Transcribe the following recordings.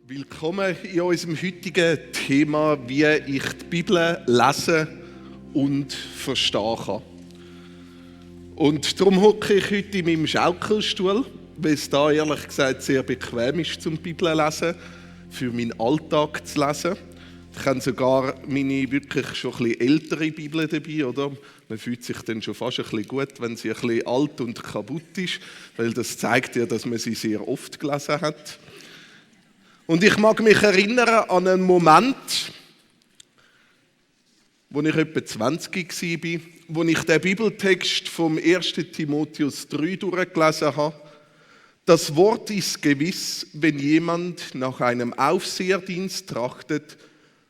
Willkommen in unserem heutigen Thema, wie ich die Bibel lesen und verstehen kann. Und darum hocke ich heute in meinem Schaukelstuhl, weil es da ehrlich gesagt sehr bequem ist zum Bibel lesen, für meinen Alltag zu lesen. Ich habe sogar meine wirklich schon ein bisschen ältere Bibel dabei, oder? Man fühlt sich dann schon fast ein bisschen gut, wenn sie ein bisschen alt und kaputt ist, weil das zeigt ja, dass man sie sehr oft gelesen hat. Und ich mag mich erinnern an einen Moment, wo ich etwa 20 war, wo ich den Bibeltext vom 1. Timotheus 3 durchgelesen habe. Das Wort ist gewiss, wenn jemand nach einem Aufseherdienst trachtet,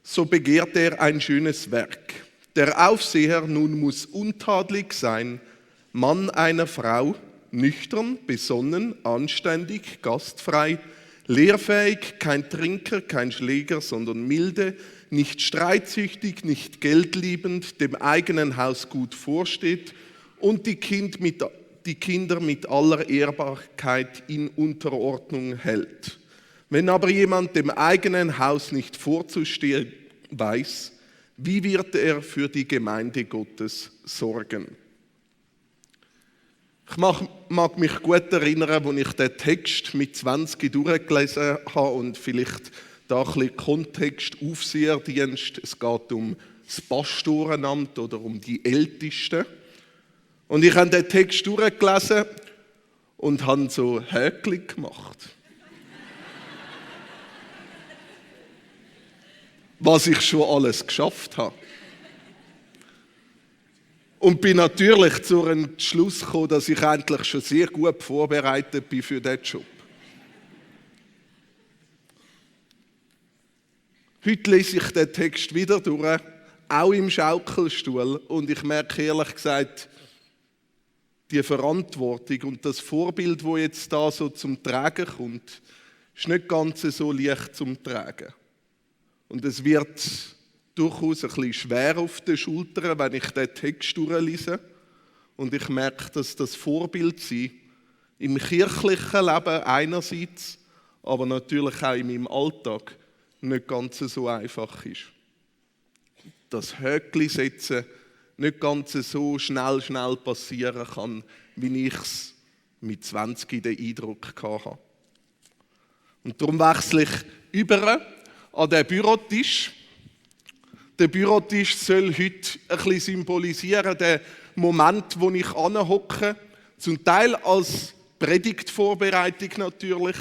so begehrt er ein schönes Werk. Der Aufseher nun muss untadelig sein, Mann einer Frau, nüchtern, besonnen, anständig, gastfrei, lehrfähig, kein Trinker, kein Schläger, sondern milde, nicht streitsüchtig, nicht geldliebend, dem eigenen Haus gut vorsteht und die Kinder mit aller Ehrbarkeit in Unterordnung hält. Wenn aber jemand dem eigenen Haus nicht vorzustehen weiß, wie wird er für die Gemeinde Gottes sorgen? Ich mag mich gut erinnern, als ich den Text mit 20 durchgelesen habe und vielleicht da ein bisschen Kontext, Aufseherdienst. Es geht um das Pastorenamt oder um die Ältesten. Und ich habe den Text durchgelesen und habe so Häkchen gemacht. Was ich schon alles geschafft habe. Und bin natürlich zu einem Schluss gekommen, dass ich eigentlich schon sehr gut vorbereitet bin für diesen Job. Heute lese ich den Text wieder durch, auch im Schaukelstuhl. Und ich merke ehrlich gesagt, die Verantwortung und das Vorbild, das jetzt da so zum Tragen kommt, ist nicht ganz so leicht zum Tragen. Und es wird durchaus ein bisschen schwer auf den Schultern, wenn ich den Text durchlese. Und ich merke, dass das Vorbild sein im kirchlichen Leben einerseits, aber natürlich auch in meinem Alltag nicht ganz so einfach ist. Das Häkchen setzen nicht ganz so schnell passieren kann, wie ich es mit 20 den Eindruck hatte. Und darum wechsle ich über an den Bürotisch. Der Bürotisch soll heute ein bisschen symbolisieren, den Moment, wo ich anhocke. Zum Teil als Predigtvorbereitung natürlich,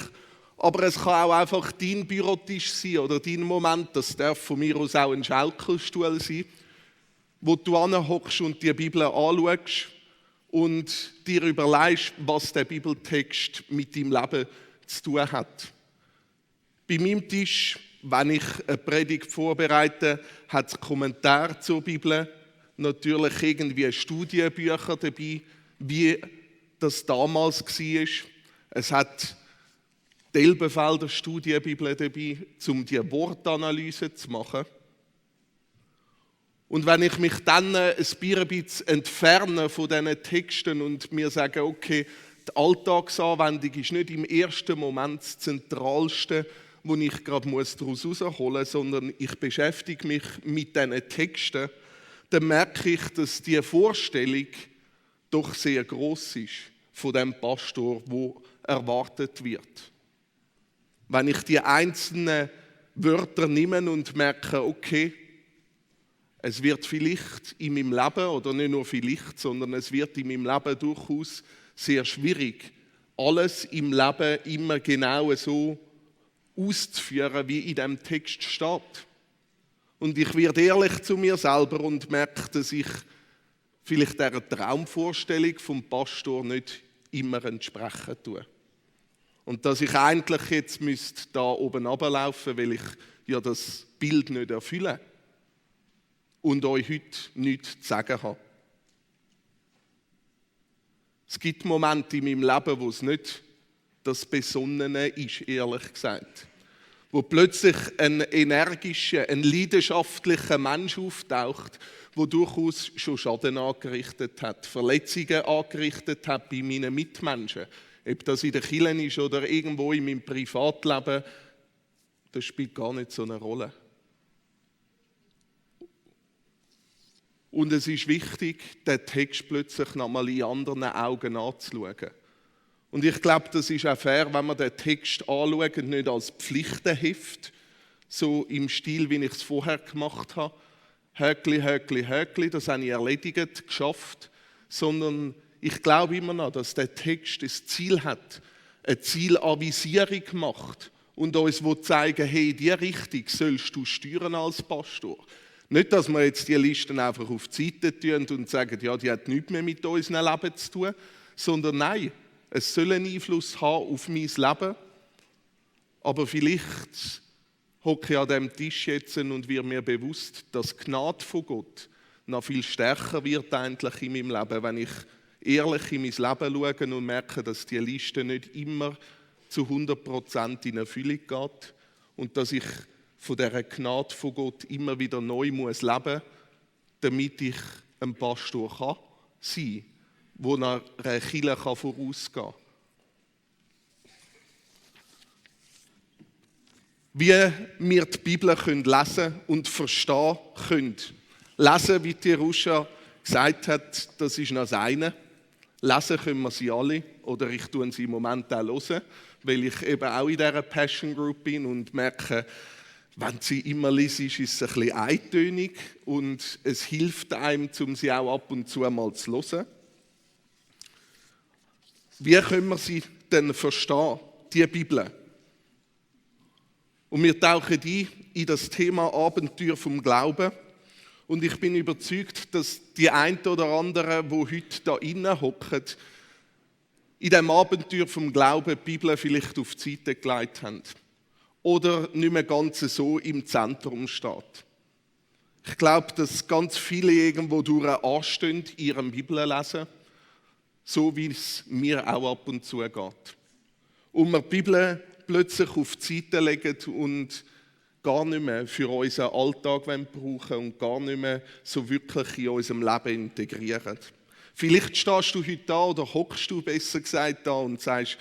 aber es kann auch einfach dein Bürotisch sein oder dein Moment. Das darf von mir aus auch ein Schaukelstuhl sein, wo du anhockst und die Bibel anschaust und dir überlegst, was der Bibeltext mit deinem Leben zu tun hat. Bei meinem Tisch, wenn ich eine Predigt vorbereite, hat es Kommentare zur Bibel, natürlich irgendwie Studienbücher dabei, wie das damals war. Es hat die Elbenfelder Studienbibel dabei, um die Wortanalyse zu machen. Und wenn ich mich dann ein bisschen entferne von diesen Texten und mir sage, okay, die Alltagsanwendung ist nicht im ersten Moment das Zentralste, wo ich gerade daraus herausholen muss, sondern ich beschäftige mich mit diesen Texten, dann merke ich, dass die Vorstellung doch sehr gross ist von dem Pastor, wo erwartet wird. Wenn ich die einzelnen Wörter nehme und merke, okay, es wird vielleicht in meinem Leben, oder nicht nur vielleicht, sondern es wird in meinem Leben durchaus sehr schwierig, alles im Leben immer genau so auszuführen, wie in dem Text steht. Und ich werde ehrlich zu mir selber und merke, dass ich vielleicht dieser Traumvorstellung vom Pastor nicht immer entsprechen tue. Und dass ich eigentlich jetzt da oben runterlaufen müsste, weil ich ja das Bild nicht erfülle und euch heute nichts zu sagen habe. Es gibt Momente in meinem Leben, wo es nicht das Besonnene ist, ehrlich gesagt. Wo plötzlich ein energischer, ein leidenschaftlicher Mensch auftaucht, der durchaus schon Schaden angerichtet hat, Verletzungen angerichtet hat bei meinen Mitmenschen. Ob das in der Kirche ist oder irgendwo in meinem Privatleben, das spielt gar nicht so eine Rolle. Und es ist wichtig, den Text plötzlich nochmal in anderen Augen anzuschauen. Und ich glaube, das ist auch fair, wenn wir den Text anschauen, nicht als Pflichtenheft, so im Stil, wie ich es vorher gemacht habe. Höckli, Höckli, Höckli, das habe ich erledigt, geschafft. Sondern ich glaube immer noch, dass der Text ein Ziel hat, eine Zielavisierung macht und uns zeigen, hey, in diese Richtung sollst du steuern als Pastor. Nicht, dass wir jetzt die Listen einfach auf die Seite tun und sagen, ja, die hat nichts mehr mit unserem Leben zu tun, sondern nein, es soll einen Einfluss haben auf mein Leben, aber vielleicht hocke ich an diesem Tisch jetzt und wird mir bewusst, dass die Gnade von Gott noch viel stärker wird eigentlich in meinem Leben, wenn ich ehrlich in mein Leben schaue und merke, dass die Liste nicht immer zu 100% in Erfüllung geht und dass ich von dieser Gnade von Gott immer wieder neu muss leben, damit ich ein Pastor sein kann, wo einer Kirche vorausgehen kann. Wie wir die Bibel lesen und verstehen können. Lesen, wie die Ruscha gesagt hat, das ist noch das eine. Lesen können wir sie alle, oder ich tue sie im Moment auch hören, weil ich eben auch in dieser Passion Group bin und merke, wenn sie immer lesen, ist es ein bisschen eintönig und es hilft einem, um sie auch ab und zu mal zu hören. Wie können wir sie denn verstehen, die Bibel? Und wir tauchen ein in das Thema Abenteuer vom Glauben. Und ich bin überzeugt, dass die einen oder anderen, die heute da innen hocken, in diesem Abenteuer vom Glauben die Bibel vielleicht auf die Seite gelegt haben. Oder nicht mehr ganz so im Zentrum steht. Ich glaube, dass ganz viele irgendwo durch anstehen in ihrem Bibellesen, so wie es mir auch ab und zu geht. Und wir die Bibel plötzlich auf die Seite legen und gar nicht mehr für unseren Alltag brauchen und gar nicht mehr so wirklich in unserem Leben integrieren. Vielleicht stehst du heute da oder hockst du besser gesagt da und sagst,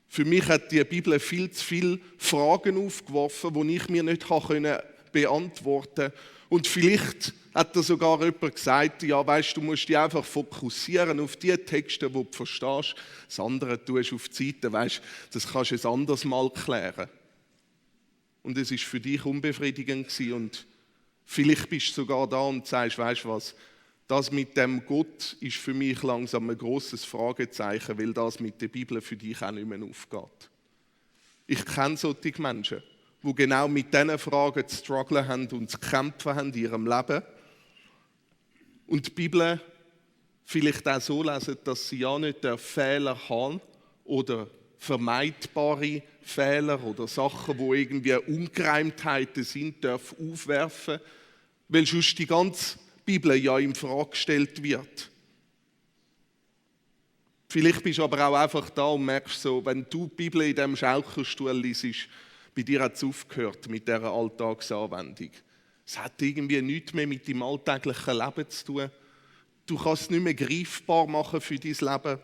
für mich hat die Bibel viel zu viele Fragen aufgeworfen, die ich mir nicht beantworten konnte. Und vielleicht hat da sogar jemand gesagt, ja weißt, du musst dich einfach fokussieren auf die Texte, die du verstehst. Das andere tust du auf die Seite, weißt, das kannst du ein anderes Mal klären. Und es war für dich unbefriedigend gewesen. Und vielleicht bist du sogar da und sagst, weißt du was, das mit dem Gott ist für mich langsam ein grosses Fragezeichen, weil das mit der Bibel für dich auch nicht mehr aufgeht. Ich kenne solche Menschen, die genau mit diesen Fragen zu strugglen haben und zu kämpfen haben in ihrem Leben. Und die Bibel vielleicht auch so lesen, dass sie ja nicht den Fehler haben oder vermeidbare Fehler oder Sachen, die irgendwie Ungereimtheiten sind, dürfen aufwerfen, weil sonst die ganze Bibel ja in Frage gestellt wird. Vielleicht bist du aber auch einfach da und merkst so, wenn du die Bibel in diesem Schaukelstuhl liest, bei dir hat es aufgehört mit dieser Alltagsanwendung. Es hat irgendwie nichts mehr mit deinem alltäglichen Leben zu tun. Du kannst es nicht mehr greifbar machen für dein Leben.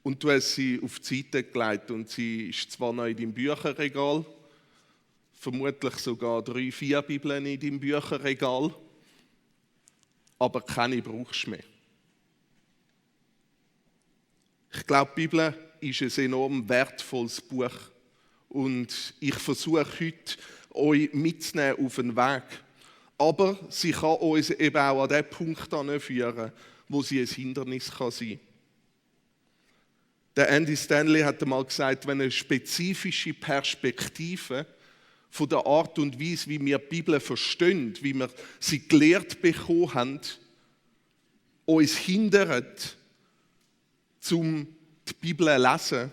Und du hast sie auf die Seite gelegt und sie ist zwar noch in deinem Bücherregal, vermutlich sogar 3, 4 Bibeln in deinem Bücherregal, aber keine brauchst du mehr. Ich glaube, die Bibel ist ein enorm wertvolles Buch und ich versuche heute, euch mitzunehmen auf den Weg. Aber sie kann uns eben auch an den Punkt führen, wo sie ein Hindernis sein kann. Der Andy Stanley hat einmal gesagt, wenn eine spezifische Perspektive von der Art und Weise, wie wir die Bibel verstehen, wie wir sie gelehrt bekommen haben, uns hindert, zum die Bibel zu lesen,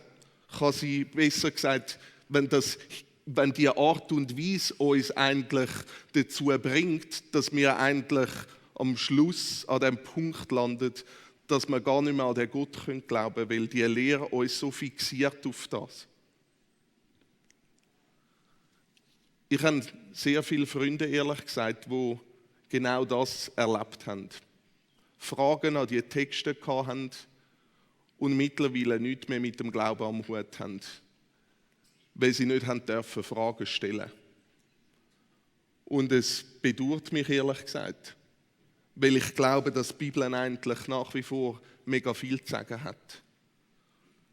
kann sie, besser gesagt, wenn die Art und Weise uns eigentlich dazu bringt, dass wir eigentlich am Schluss an dem Punkt landen, dass wir gar nicht mehr an den Gott glauben können, weil die Lehre uns so fixiert auf das. Ich habe sehr viele Freunde, ehrlich gesagt, die genau das erlebt haben. Fragen an die Texte hatten und mittlerweile nichts mehr mit dem Glauben am Hut haben. weil sie nicht haben dürfen Fragen stellen. Und es bedauert mich ehrlich gesagt, weil ich glaube, dass die Bibel eigentlich nach wie vor mega viel zu sagen hat.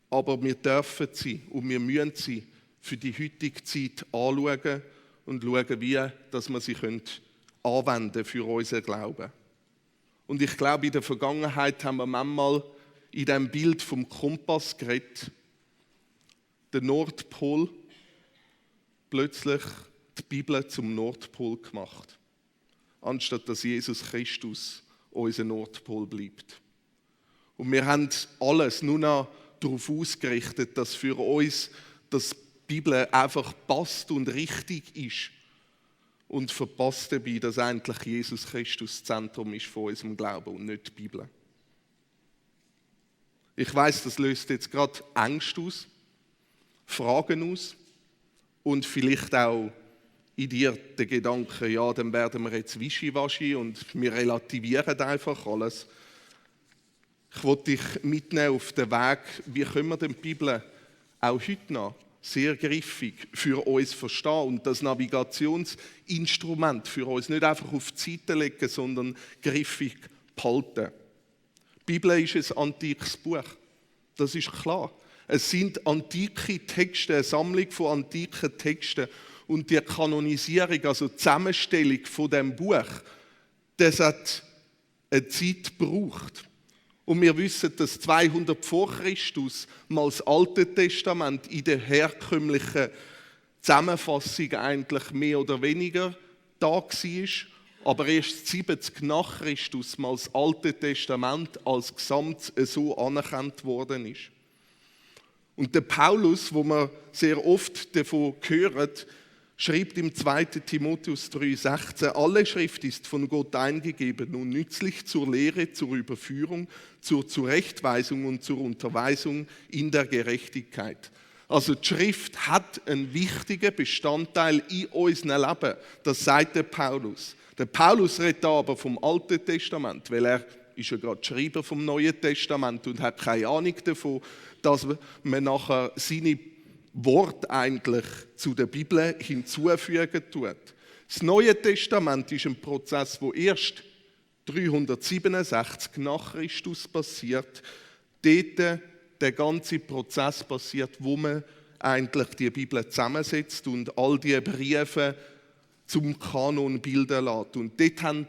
Aber wir dürfen sie und wir müssen sie für die heutige Zeit anschauen und schauen, wie dass wir sie anwenden für unseren Glauben. Und ich glaube, in der Vergangenheit haben wir manchmal in diesem Bild vom Kompass geredet, den Nordpol, plötzlich die Bibel zum Nordpol gemacht, anstatt dass Jesus Christus unser Nordpol bleibt. Und wir haben alles nur noch darauf ausgerichtet, dass für uns die Bibel einfach passt und richtig ist und verpasst dabei, dass eigentlich Jesus Christus das Zentrum ist von unserem Glauben und nicht die Bibel. Ich weiß, das löst jetzt gerade Ängste aus, Fragen aus und vielleicht auch in dir den Gedanken, ja, dann werden wir jetzt wischiwaschi und wir relativieren einfach alles. Ich wollte dich mitnehmen auf den Weg, wie können wir die Bibel auch heute noch sehr griffig für uns verstehen und das Navigationsinstrument für uns nicht einfach auf die Seite legen, sondern griffig behalten. Die Bibel ist ein antikes Buch, das ist klar. Es sind antike Texte, eine Sammlung von antiken Texten und die Kanonisierung, also die Zusammenstellung von dem Buch, das hat eine Zeit gebraucht. Und wir wissen, dass 200 vor Christus mal das Alte Testament in der herkömmlichen Zusammenfassung eigentlich mehr oder weniger da war, aber erst 70 nach Christus mal das Alte Testament als Gesamt so anerkannt worden ist. Und der Paulus, wo man sehr oft davon hört, schreibt im 2. Timotheus 3,16: Alle Schrift ist von Gott eingegeben und nützlich zur Lehre, zur Überführung, zur Zurechtweisung und zur Unterweisung in der Gerechtigkeit. Also die Schrift hat einen wichtigen Bestandteil in unserem Leben. Das sagt der Paulus. Der Paulus redet aber vom Alten Testament, weil er ist ja gerade Schreiber vom Neuen Testament und hat keine Ahnung davon, dass man nachher seine Wort eigentlich zu der Bibel hinzufügen tut. Das Neue Testament ist ein Prozess, der erst 367 nach Christus passiert. Dort der ganze Prozess passiert, wo man eigentlich die Bibel zusammensetzt und all die Briefe zum Kanon bilden lässt. Und dort haben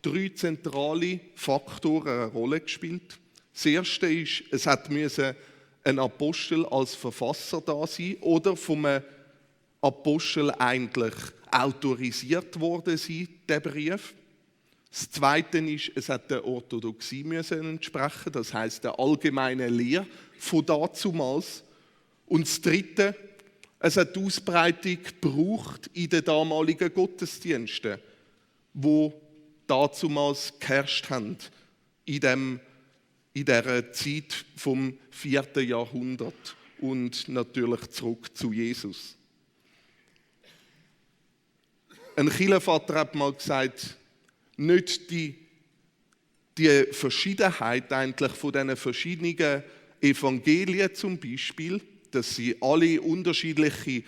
3 zentrale Faktoren eine Rolle gespielt. Das erste ist, es musste ein Apostel als Verfasser da sein oder vom Apostel eigentlich autorisiert worden sein, der Brief. Das Zweite ist, es hat der Orthodoxie entsprechen, das heisst der allgemeinen Lehre von dazumals. Und das Dritte, es hat die Ausbreitung gebraucht in den damaligen Gottesdiensten, wo dazumals geherrscht haben, in dieser Zeit vom 4. Jahrhundert und natürlich zurück zu Jesus. Ein Kirchenvater hat mal gesagt, nicht die Verschiedenheit eigentlich von diesen verschiedenen Evangelien zum Beispiel, dass sie alle unterschiedliche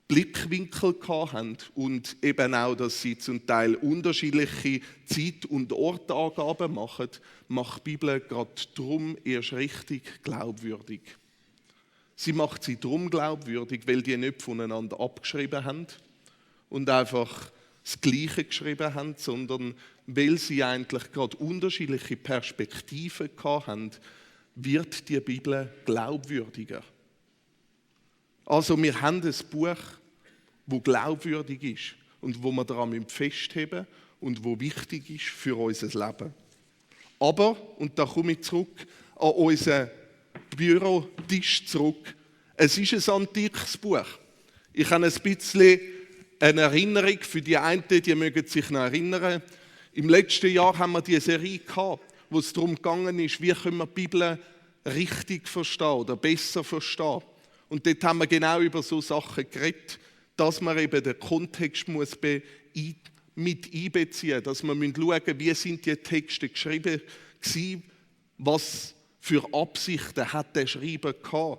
Blickwinkel hatten und eben auch, dass sie zum Teil unterschiedliche Zeit- und Ortangaben machen, macht die Bibel gerade darum erst richtig glaubwürdig. Sie macht sie darum glaubwürdig, weil die nicht voneinander abgeschrieben haben und einfach das Gleiche geschrieben haben, sondern weil sie eigentlich gerade unterschiedliche Perspektiven hatten, wird die Bibel glaubwürdiger. Also wir haben ein Buch, das glaubwürdig ist und wo wir daran festheben und wo wichtig ist für unser Leben. Aber, und da komme ich zurück an unseren Bürotisch zurück, es ist ein antikes Buch. Ich habe ein bisschen eine Erinnerung für die einen, die mögen sich noch erinnern. Im letzten Jahr haben wir die Serie gehabt, wo es darum gegangen ist, wie können wir die Bibel richtig verstehen oder besser verstehen. Und dort haben wir genau über so Sachen geredet, dass man eben den Kontext mit einbeziehen muss, dass man schauen muss, wie sind die Texte geschrieben gewesen, was für Absichten hat der Schreiber gehabt.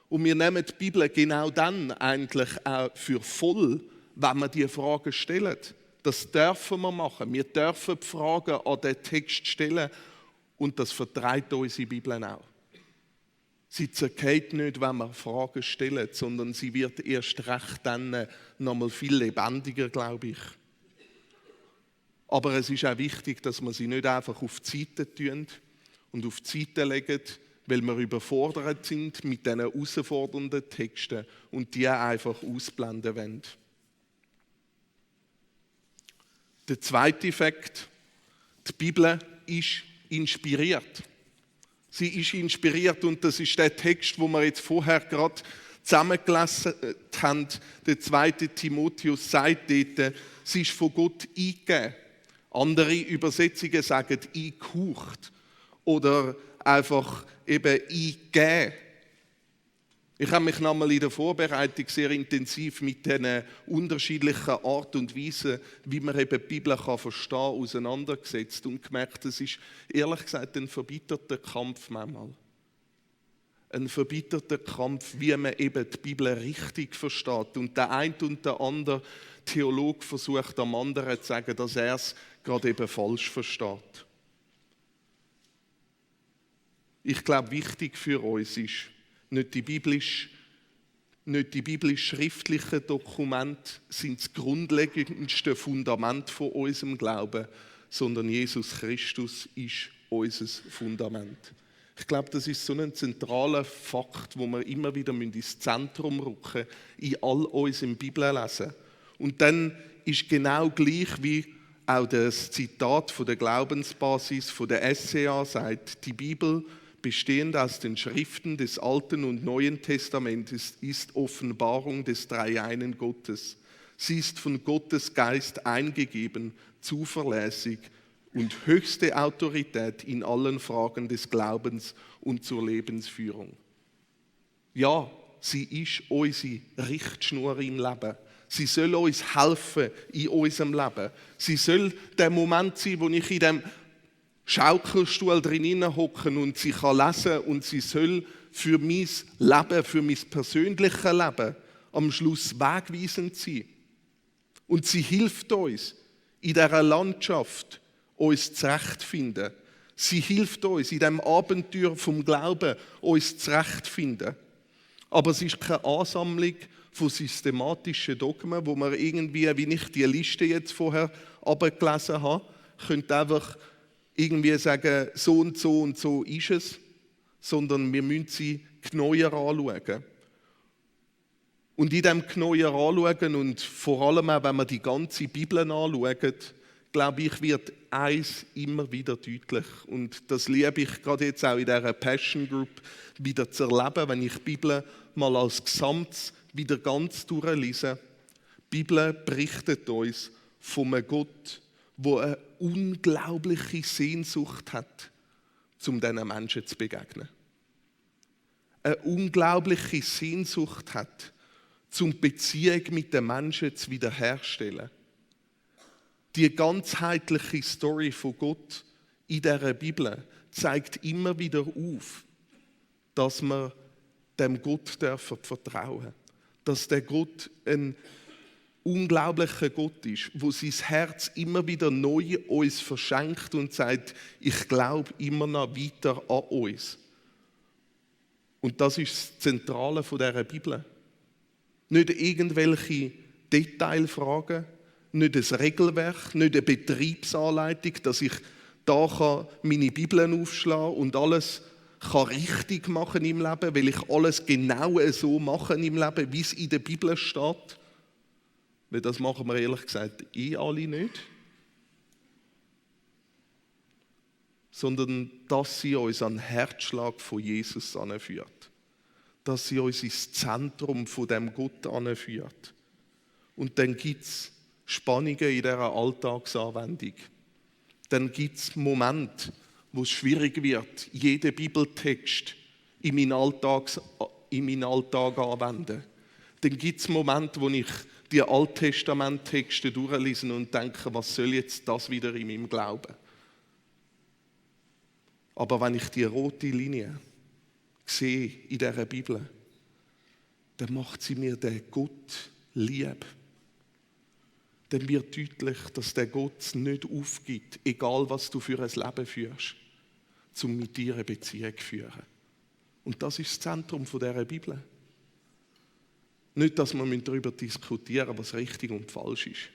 Und wir nehmen die Bibel genau dann eigentlich auch für voll, wenn wir diese Fragen stellen. Das dürfen wir machen. Wir dürfen die Fragen an den Text stellen und das vertreibt unsere Bibel auch. Sie zergeht nicht, wenn wir Fragen stellen, sondern sie wird erst recht dann nochmal viel lebendiger, glaube ich. Aber es ist auch wichtig, dass wir sie nicht einfach auf die Seite tun und auf die Seite legen, weil wir überfordert sind mit diesen herausfordernden Texten und die einfach ausblenden wollen. Der zweite Fakt: Die Bibel ist inspiriert. Sie ist inspiriert und das ist der Text, wo wir jetzt vorher gerade zusammengelesen haben. Der 2. Timotheus sagt dort, sie ist von Gott eingegeben. Andere Übersetzungen sagen eingehaucht oder einfach eben eingegeben. Ich habe mich nochmal in der Vorbereitung sehr intensiv mit diesen unterschiedlichen Art und Weisen, wie man eben die Bibel verstehen kann, auseinandergesetzt und gemerkt, es ist ehrlich gesagt ein verbitterter Kampf manchmal. Ein verbitterter Kampf, wie man eben die Bibel richtig versteht. Und der eine und der andere Theologe versucht am anderen zu sagen, dass er es gerade eben falsch versteht. Ich glaube, wichtig für uns ist, nicht die biblisch-schriftlichen Dokumente sind das grundlegendste Fundament von unserem Glauben, sondern Jesus Christus ist unser Fundament. Ich glaube, das ist so ein zentraler Fakt, wo wir immer wieder ins Zentrum rücken in all unserem Bibellesen. Und dann ist genau gleich wie auch das Zitat von der Glaubensbasis von der SCA sagt, die Bibel, bestehend aus den Schriften des Alten und Neuen Testamentes, ist Offenbarung des Dreieinen Gottes. Sie ist von Gottes Geist eingegeben, zuverlässig und höchste Autorität in allen Fragen des Glaubens und zur Lebensführung. Ja, sie ist unsere Richtschnur im Leben. Sie soll uns helfen in unserem Leben. Sie soll der Moment sein, wo ich in dem Schaukelstuhl drinnen hocken und sie kann lesen und sie soll für mein Leben, für mein persönliches Leben am Schluss wegweisend sein. Und sie hilft uns in dieser Landschaft, uns zurechtzufinden. Sie hilft uns in diesem Abenteuer vom Glauben, uns zurechtzufinden. Aber es ist keine Ansammlung von systematischen Dogmen, wo man irgendwie, wie ich die Liste jetzt vorher abgelesen habe, könnte einfach irgendwie sagen, so und so und so ist es, sondern wir müssen sie genauer anschauen. Und in diesem genauer anschauen und vor allem auch, wenn man die ganze Bibel anschaut, glaube ich, wird eins immer wieder deutlich. Und das liebe ich gerade jetzt auch in dieser Passion Group wieder zu erleben, wenn ich die Bibel mal als Gesamtes wieder ganz durchlese. Die Bibel berichtet uns von einem Gott, der eine unglaubliche Sehnsucht hat, um diesen Menschen zu begegnen. Eine unglaubliche Sehnsucht hat, um die Beziehung mit den Menschen zu wiederherstellen. Die ganzheitliche Story von Gott in dieser Bibel zeigt immer wieder auf, dass wir dem Gott vertrauen dürfen. Dass der Gott ein unglaublicher Gott ist, wo sein Herz immer wieder neu uns verschenkt und sagt, ich glaube immer noch weiter an uns. Und das ist das Zentrale von dieser Bibel. Nicht irgendwelche Detailfragen, nicht ein Regelwerk, nicht eine Betriebsanleitung, dass ich da meine Bibeln aufschlagen kann und alles kann richtig machen im Leben, weil ich alles genau so mache im Leben, wie es in der Bibel steht. Weil das machen wir ehrlich gesagt alle nicht. Sondern, dass sie uns an den Herzschlag von Jesus anführt. Dass sie uns ins Zentrum von dem Gott anführt. Und dann gibt es Spannungen in dieser Alltagsanwendung. Dann gibt es Momente, wo es schwierig wird, jeden Bibeltext in meinen Alltag anwenden. Dann gibt es Momente, wo ich die Alttestament-Texte durchlese und denke, was soll jetzt das wieder in meinem Glauben? Aber wenn ich die rote Linie sehe in dieser Bibel, dann macht sie mir den Gott lieb. Dann wird deutlich, dass der Gott nicht aufgibt, egal was du für ein Leben führst, um mit dir eine Beziehung zu führen. Und das ist das Zentrum dieser Bibel. Nicht, dass wir darüber diskutieren müssen, was richtig und falsch ist.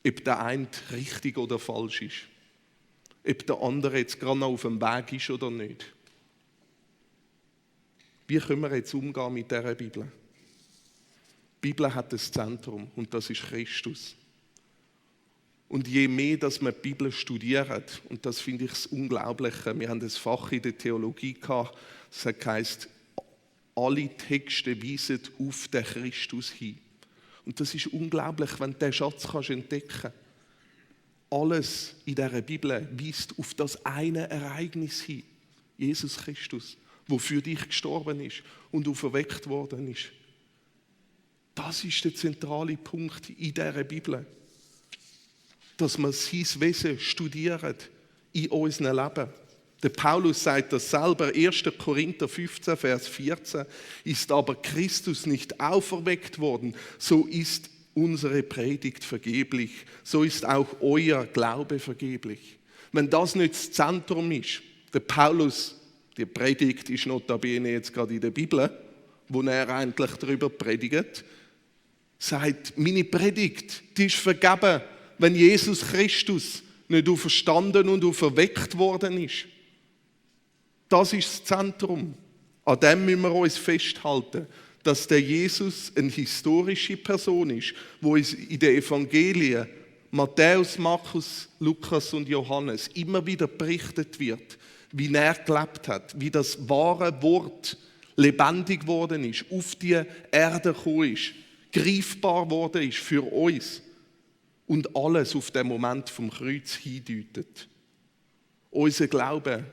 Ob der eine richtig oder falsch ist. Ob der andere jetzt gerade noch auf dem Weg ist oder nicht. Wie können wir jetzt umgehen mit dieser Bibel? Die Bibel hat ein Zentrum und das ist Christus. Und je mehr, dass wir die Bibel studieren, und das finde ich das Unglaubliche, wir haben das Fach in der Theologie gehabt, das heisst, alle Texte weisen auf den Christus hin. Und das ist unglaublich, wenn du diesen Schatz entdecken kannst. Alles in dieser Bibel weist auf das eine Ereignis hin. Jesus Christus, der für dich gestorben ist und auferweckt worden ist. Das ist der zentrale Punkt in dieser Bibel. Dass wir sein Wesen studieren in unserem Leben. Der Paulus sagt das selber, 1. Korinther 15, Vers 14, ist aber Christus nicht auferweckt worden, so ist unsere Predigt vergeblich, so ist auch euer Glaube vergeblich. Wenn das nicht das Zentrum ist, der Paulus, die Predigt ist notabene jetzt gerade in der Bibel, wo er eigentlich darüber predigt, sagt, meine Predigt, die ist vergeben, wenn Jesus Christus nicht auferstanden und auferweckt worden ist. Das ist das Zentrum. An dem müssen wir uns festhalten, dass der Jesus eine historische Person ist, wo es in den Evangelien Matthäus, Markus, Lukas und Johannes immer wieder berichtet wird, wie er gelebt hat, wie das wahre Wort lebendig geworden ist, auf die Erde gekommen ist, greifbar geworden ist für uns und alles auf den Moment vom Kreuz hindeutet. Unser Glaube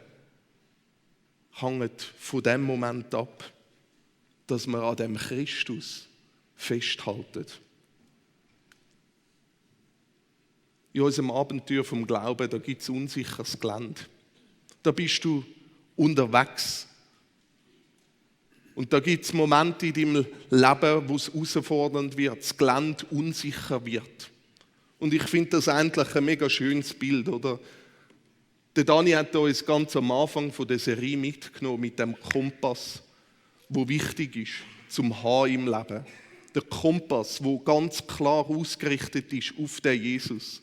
hängt von dem Moment ab, dass wir an dem Christus festhalten. In unserem Abenteuer vom Glauben, da gibt es unsicheres Gelände. Da bist du unterwegs. Und da gibt es Momente in deinem Leben, wo es herausfordernd wird, das Gelände unsicher wird. Und ich finde das eigentlich ein mega schönes Bild, oder? Der Dani hat uns ganz am Anfang von der Serie mitgenommen mit dem Kompass, wo wichtig ist zum Haben im Leben. Der Kompass, wo ganz klar ausgerichtet ist auf den Jesus.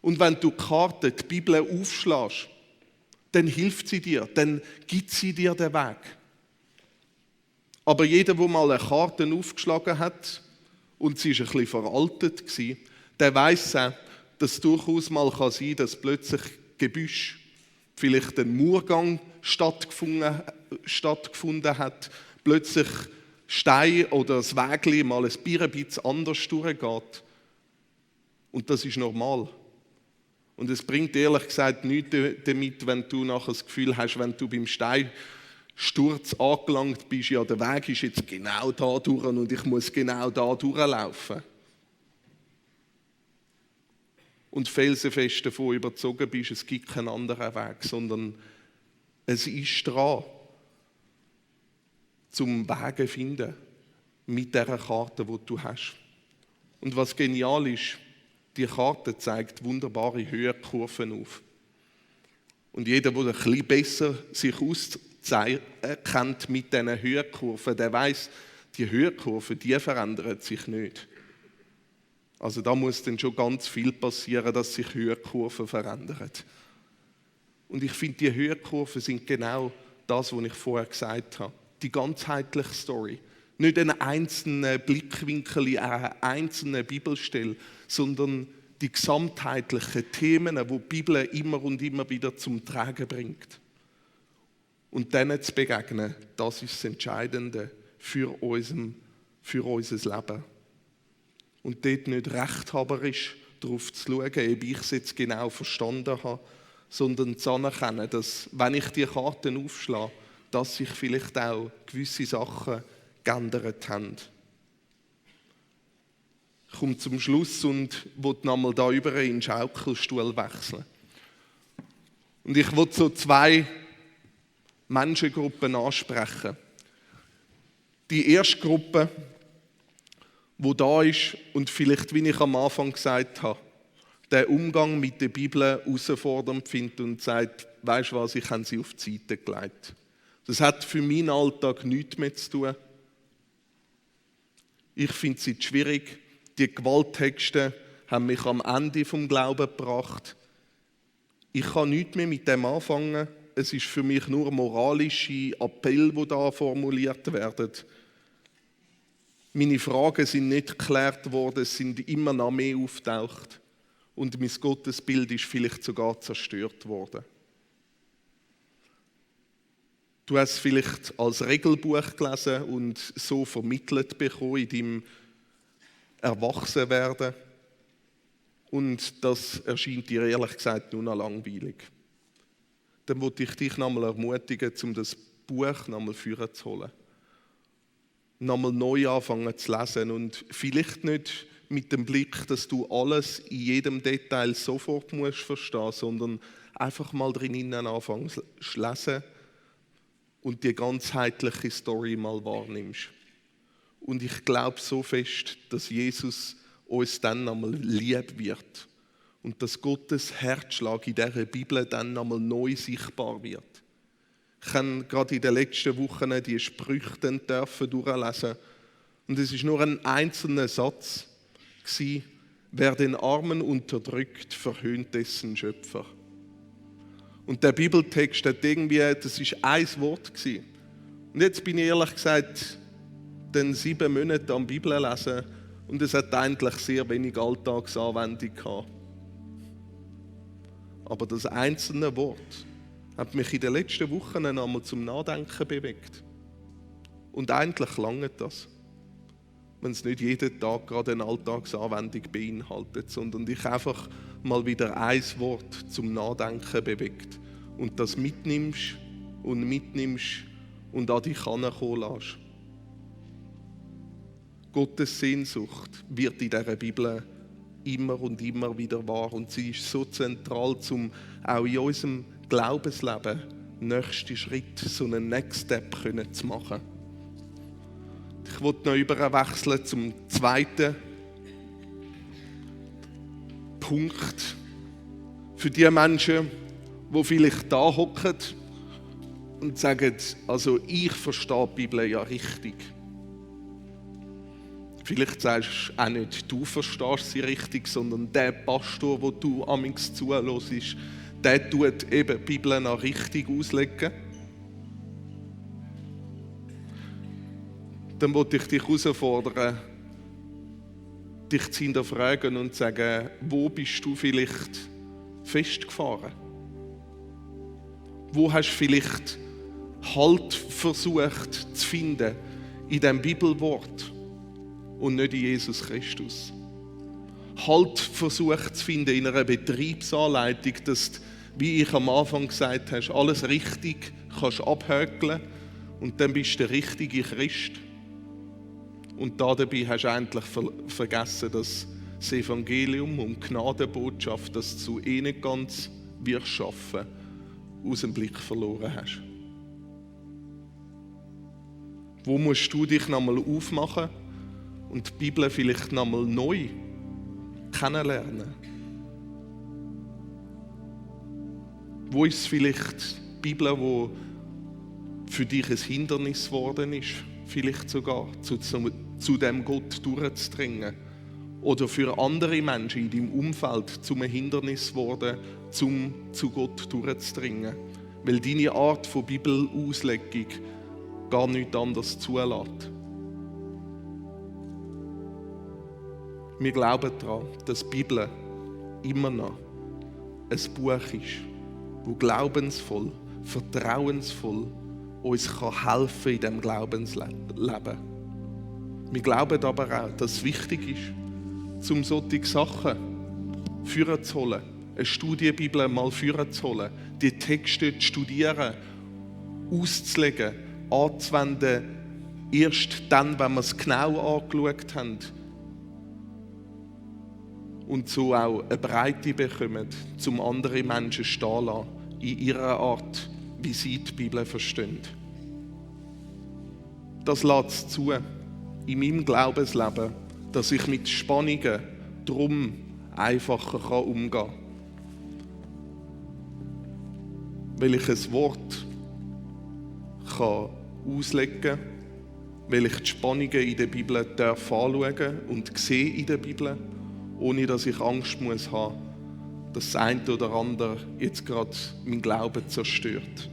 Und wenn du die Karte, die Bibel aufschlägst, dann hilft sie dir, dann gibt sie dir den Weg. Aber jeder, der mal eine Karte aufgeschlagen hat und sie war ein bisschen veraltet, der weiss auch, dass es durchaus mal sein kann, dass plötzlich Gebüsch, vielleicht ein Murgang stattgefunden hat, plötzlich Stein oder das Wägli mal ein bisschen anders durchgeht. Und das ist normal. Und es bringt ehrlich gesagt nichts damit, wenn du nachher das Gefühl hast, wenn du beim Steinsturz angelangt bist, ja, der Weg ist jetzt genau da durch und ich muss genau da durchlaufen. Und felsenfest davon überzogen bist, es gibt keinen anderen Weg, sondern es ist dran, zum Wege zu finden mit dieser Karte, die du hast. Und was genial ist, die Karte zeigt wunderbare Höhenkurven auf. Und jeder, der ein bisschen besser sich auskennt mit diesen Höhenkurven, der weiss, die Höhenkurven, die verändern sich nicht. Also da muss dann schon ganz viel passieren, dass sich Höhenkurven verändern. Und ich finde, die Höhenkurven sind genau das, was ich vorher gesagt habe. Die ganzheitliche Story. Nicht einen einzelnen Blickwinkel in einer einzelnen Bibelstelle, sondern die gesamtheitlichen Themen, die die Bibel immer und immer wieder zum Tragen bringt. Und denen zu begegnen, das ist das Entscheidende für unser Leben. Und dort nicht rechthaberisch darauf zu schauen, ob ich es jetzt genau verstanden habe, sondern zu anerkennen, dass, wenn ich die Karten aufschlage, dass sich vielleicht auch gewisse Sachen geändert haben. Ich komme zum Schluss und will nochmal da über in den Schaukelstuhl wechseln. Und ich will so 2 Menschengruppen ansprechen. Die erste Gruppe, die da ist und vielleicht, wie ich am Anfang gesagt habe, den Umgang mit der Bibel herausfordernd findet und sagt, weisst du was, ich habe sie auf die Seite gelegt. Das hat für meinen Alltag nichts mehr zu tun. Ich finde es schwierig. Die Gewalttexte haben mich am Ende vom Glauben gebracht. Ich kann nichts mehr mit dem anfangen. Es ist für mich nur moralische Appell, die da formuliert werden. Meine Fragen sind nicht geklärt worden, es sind immer noch mehr auftaucht. Und mein Gottesbild ist vielleicht sogar zerstört worden. Du hast es vielleicht als Regelbuch gelesen und so vermittelt bekommen in deinem Erwachsenwerden. Und das erscheint dir ehrlich gesagt nur noch langweilig. Dann wollte ich dich nochmal ermutigen, um das Buch nochmal führen zu holen. Nochmal neu anfangen zu lesen und vielleicht nicht mit dem Blick, dass du alles in jedem Detail sofort musst verstehen, sondern einfach mal drinnen anfangen zu lesen und die ganzheitliche Story mal wahrnimmst. Und ich glaube so fest, dass Jesus uns dann einmal lieb wird und dass Gottes Herzschlag in dieser Bibel dann einmal neu sichtbar wird. Ich habe gerade in den letzten Wochen die Sprüche durchlesen und es ist nur ein einzelner Satz gewesen: Wer den Armen unterdrückt, verhöhnt dessen Schöpfer. Und der Bibeltext hat irgendwie, das ist ein Wort gewesen. Und jetzt bin ich ehrlich gesagt den 7 Monate am Bibel lesen und es hat eigentlich sehr wenig Alltagsanwendung gehabt. Aber das einzelne Wort hat mich in den letzten Wochen einmal zum Nachdenken bewegt. Und eigentlich langt das, wenn es nicht jeden Tag gerade eine Alltagsanwendung beinhaltet, sondern dich einfach mal wieder ein Wort zum Nachdenken bewegt und das mitnimmst und an dich herankommen lässt. Gottes Sehnsucht wird in dieser Bibel immer und immer wieder wahr und sie ist so zentral, um auch in unserem Glaubensleben nächsten Schritt, so einen Next Step zu machen. Ich will noch überwechseln zum zweiten Punkt. Für die Menschen, die vielleicht da hocken und sagen, also ich verstehe die Bibel ja richtig. Vielleicht sagst du auch nicht, du verstehst sie richtig, sondern der Pastor, den du amigs zuhörst, der tut eben die Bibel noch richtig auslegen. Dann wollte ich dich herausfordern, dich zu hinterfragen und zu sagen, wo bist du vielleicht festgefahren? Wo hast du vielleicht Halt versucht zu finden in diesem Bibelwort und nicht in Jesus Christus? Halt versucht zu finden in einer Betriebsanleitung, dass du, wie ich am Anfang gesagt habe, alles richtig kannst abhökeln und dann bist du der richtige Christ. Und dabei hast du eigentlich vergessen, dass das Evangelium und die Gnadenbotschaft, dass du nicht ganz wirst schaffen, aus dem Blick verloren hast. Wo musst du dich nochmal aufmachen und die Bibel vielleicht nochmal neu kennenlernen? Wo ist vielleicht die Bibel, die für dich ein Hindernis geworden ist, vielleicht sogar zu dem Gott durchzudringen? Oder für andere Menschen in deinem Umfeld zum Hindernis geworden, zu Gott durchzudringen? Weil deine Art von Bibelauslegung gar nichts anderes zulässt. Wir glauben daran, dass die Bibel immer noch ein Buch ist, das glaubensvoll, vertrauensvoll uns helfen kann in diesem Glaubensleben. Wir glauben aber auch, dass es wichtig ist, um solche Sachen führen zu holen, eine Studienbibel mal führen zu holen, die Texte zu studieren, auszulegen, anzuwenden, erst dann, wenn wir es genau angeschaut haben und so auch eine Breite bekommen, um andere Menschen stehen lassen, in ihrer Art, wie sie die Bibel verstehen. das lässt es zu in meinem Glaubensleben, dass ich mit Spannungen drum einfacher umgehen kann. Weil ich ein Wort kann auslegen kann, weil ich die Spannungen in der Bibel anschauen darf und sehe in der Bibel, ohne dass ich Angst muss haben, dass das eine oder andere jetzt gerade meinen Glauben zerstört.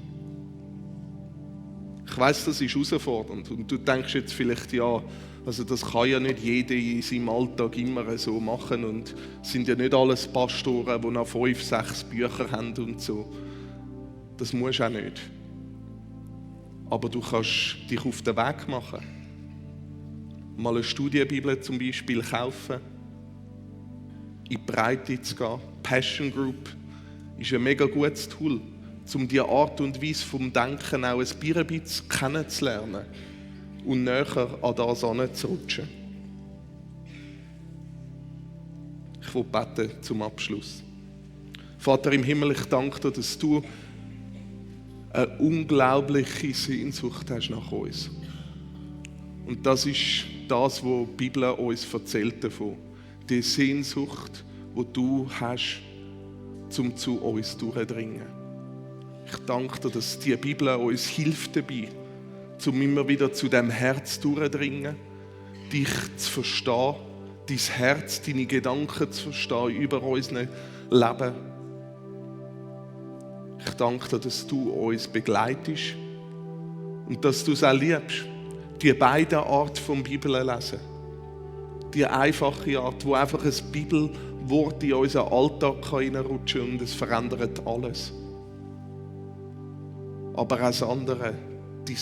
Ich weiss, das ist herausfordernd und du denkst jetzt vielleicht, ja, also das kann ja nicht jeder in seinem Alltag immer so machen und es sind ja nicht alles Pastoren, die noch 5, 6 Bücher haben und so. Das musst du auch nicht. Aber du kannst dich auf den Weg machen. Mal eine Studienbibel zum Beispiel kaufen, in die Breite zu gehen. Passion Group ist ein mega gutes Tool, um die Art und Weise vom Denken auch ein bisschen kennenzulernen und näher an das heranzurutschen. Ich will beten zum Abschluss. Vater im Himmel, ich danke dir, dass du eine unglaubliche Sehnsucht hast nach uns. Und das ist das, was die Bibel uns erzählt davon. Die Sehnsucht, die du hast, um zu uns durchzudringen. Ich danke dir, dass die Bibel uns hilft dabei, um immer wieder zu dem Herz durchzudringen, dich zu verstehen, dein Herz, deine Gedanken zu verstehen über unser Leben. Ich danke dir, dass du uns begleitest und dass du es auch liebst, die beiden Arten vom Bibellesen. Die einfache Art, wo einfach ein Bibelwort in unseren Alltag hineinrutschen kann und es verändert alles. Aber auch das andere, dein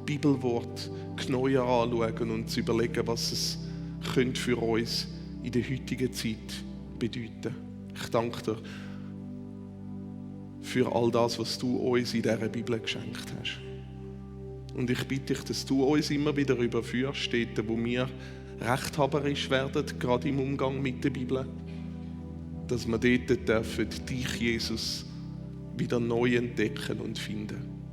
Bibelwort genauer anschauen und zu überlegen, was es könnte für uns in der heutigen Zeit bedeuten. Ich danke dir für all das, was du uns in dieser Bibel geschenkt hast. Und ich bitte dich, dass du uns immer wieder überführst, dort, wo wir rechthaberisch werden, gerade im Umgang mit der Bibel, dass wir dort dürfen dich, Jesus, wieder neu entdecken und finden.